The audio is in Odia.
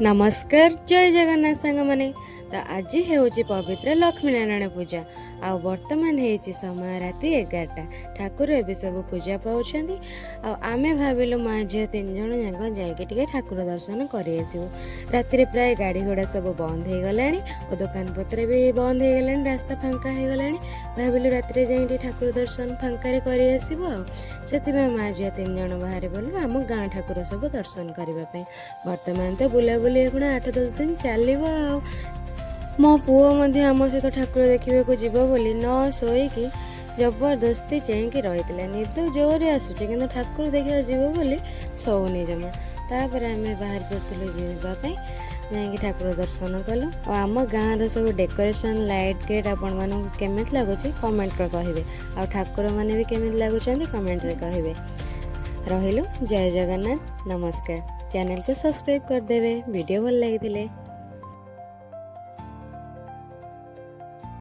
ନମସ୍କାର, ଜୟ ଜଗନ୍ନାଥ ସାଙ୍ଗମାନେ। ତ ଆଜି ହେଉଛି ପବିତ୍ର ଲକ୍ଷ୍ମୀ ନାରାୟଣ ପୂଜା ଆଉ ବର୍ତ୍ତମାନ ହେଇଛି ସମୟ ରାତି 11ଟା। ଠାକୁର ଏବେ ସବୁ ପୂଜା ପାଉଛନ୍ତି ଆଉ ଆମେ ଭାବିଲୁ ମା ଝିଅ ତିନି ଜଣ ଯାକ ଯାଇକି ଟିକେ ଠାକୁର ଦର୍ଶନ କରି ଆସିବୁ। ରାତିରେ ପ୍ରାୟ ଗାଡ଼ି ଘୋଡ଼ା ସବୁ ବନ୍ଦ ହେଇଗଲାଣି ଓ ଦୋକାନ ପତ୍ର ବି ବନ୍ଦ ହେଇଗଲାଣି, ରାସ୍ତା ଫାଙ୍କା ହେଇଗଲାଣି। ଭାବିଲୁ ରାତିରେ ଯାଇକି ଟିକେ ଠାକୁର ଦର୍ଶନ ଫାଙ୍କାରେ କରି ଆସିବୁ ଆଉ ସେଥିପାଇଁ ମା ଝିଅ ତିନି ଜଣ ବାହାରି ପଡ଼ିଲୁ ଆମ ଗାଁ ଠାକୁର ସବୁ ଦର୍ଶନ କରିବା ପାଇଁ। ବର୍ତ୍ତମାନ ତ ବୁଲାବୁଲି ଏଗୁଣା 8-10 ଦିନ ଚାଲିବ। ଆଉ ମୋ ପୁଅ ମଧ୍ୟ ଆମ ସହିତ ଠାକୁର ଦେଖିବାକୁ ଯିବ ବୋଲି ନ ଶୋଇକି ଜବରଦସ୍ତି ଚେଇଁକି ରହିଥିଲା। ନିଦ ଜୋରରେ ଆସୁଛି, କିନ୍ତୁ ଠାକୁର ଦେଖିବାକୁ ଯିବ ବୋଲି ଶୋଉନି ଜମା। ତାପରେ ଆମେ ବାହାରି ପଡ଼ିଥିଲୁ ଯିବା ପାଇଁ। ଯାଇକି ଠାକୁର ଦର୍ଶନ କଲୁ। ଆଉ ଆମ ଗାଁର ସବୁ ଡେକୋରେସନ୍, ଲାଇଟ୍ ଗେଟ୍ ଆପଣମାନଙ୍କୁ କେମିତି ଲାଗୁଛି, କମେଣ୍ଟରେ କହିବେ। ଆଉ ଠାକୁରମାନେ ବି କେମିତି ଲାଗୁଛନ୍ତି, କମେଣ୍ଟରେ କହିବେ। ରହିଲୁ, ଜୟ ଜଗନ୍ନାଥ, ନମସ୍କାର। ଚ୍ୟାନେଲକୁ ସବସ୍କ୍ରାଇବ୍ କରିଦେବେ ଭିଡ଼ିଓ ଭଲ ଲାଗିଥିଲେ।